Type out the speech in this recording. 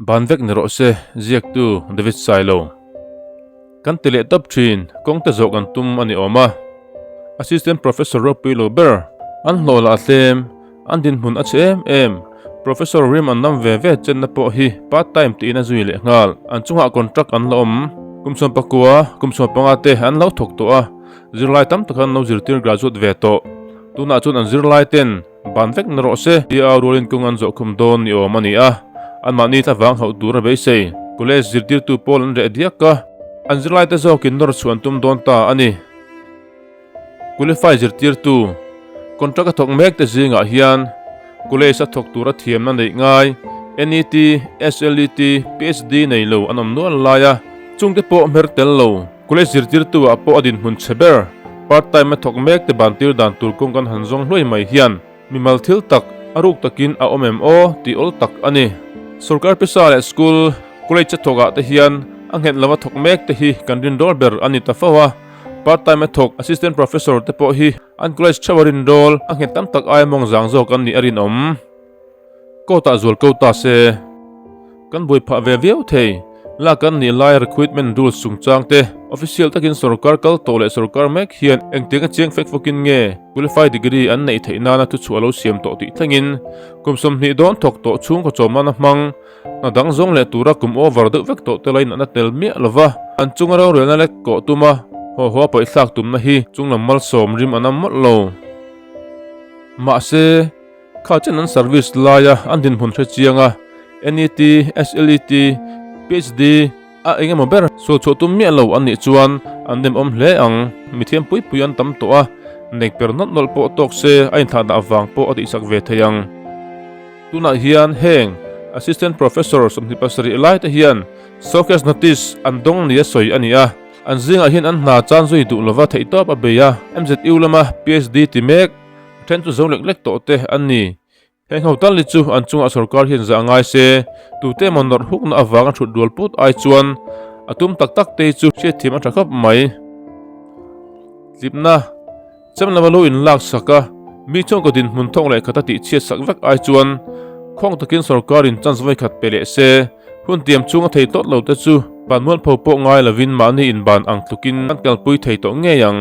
Ban vek ni rawh se, ziaktu David Sailo. Kan ti leh tawp thin, kawng te zawh kan tum a ni awm a. Assistant Professor ropui lo ber, an hlawh lah a tlem, an dinhmun a chhe em em. Professor rim an nam ve ve chenna pawh hi part time tiin a zui leh nghal. An chungah contract an la awm. Kum 19, kum 15 te an lo thawk tawh a, zirlai tam tak an lo zirtir graduate ve tawh. Tunah chuan an zirlai ten Ban vek na rawh se, tia au rualin kawng an zawh khum dawn ni awm a ni a, anmahni thlavang hauh tur a beisei. College zirtirtu pawl an reh diak a, an zirlaite zawkin nawr chhuah an tum dawn ta a ni. Qualify zirtirtu, contract a thawk mek te zingah hian college a thawk tura thiamna neih ngai, NET, SLET, PhD nei lo an awm nual lai a, chungte pawh hmer tel lo. College zirtirtu ah pawh a dinhmun chhe ber, part time a thawk mek te ban tir dan tur kawng kan han zawng hluai mai hian mimal thil tak, a ruk takin a awm em aw tih awl tak a ni. Sorkar pisa leh school, college a thawk ah te hian a nghet lova thawk mek te hi kan rinrawl ber a ni ta fo a, part time a thawk assistant professor te pawh hi an college theuh a rinrawl, a nghet tam tak aia mawng zang zawk an nih a rinawm. Court ah zual ko ta se. Kan buai phah ve viau thei. Lak kan nih lai recruitment rules chungchang te official takin sorkar kal tawh leh sorkar mek hian engtiang a chiang fek fawkin nge qualify degree an neih theih nana thuchhuah lo siam tawh tih thlengin kum 20 dawn thawk tawh chhungkaw chawm nana hmang hna dang zawng leh tura kum over deuh vek tawh te la inatna tel miah lova an chunga rorelna lek kawh tuma haw haw a pawih thlak tumna hi chunglam malsawm rim a nam mawlh lo. Mahse. Kha chen an service laia an dinhmun hre chiang a, NET, SLET, PhD a eng emaw ber sual chhuah tum miah lo an nih chuan an demawm hle ang. Mithiam pui pui an tam tawh a, nek per nawlh nawlh pawh tawk se a inthlahdah vang pawh a tihsak ve thei ang. Tunah hian heng Assistant Professor 27 lai te hian Showcase Notice an dawng nia sawi a ni a, an zingah hian an hna chan zui duh lova theihtawp a bei a, MZU lama PhD ti mek, A then chu zo lek lek tawh te an ni. Heng ho tal hi chu an chungah sorkar hian zah ngai se, tute emaw nawrh hukna avanga thut rual put ai chuan a tum tak tak te hi chu hriatthiam a tha khawp mai. Tlipna, Chem lama lo in lak sak a, mi chhungkaw dinhmun thawk leh khat a tih chhiat sak vek ai chuan khawng takin sorkar in chance vawi khat pe leh se, hun tiam chhung a thei tawt lo te chu ban mualpho pawh ngai lovin mahni inban ang tlukin an kalpui thei tawh ngei ang.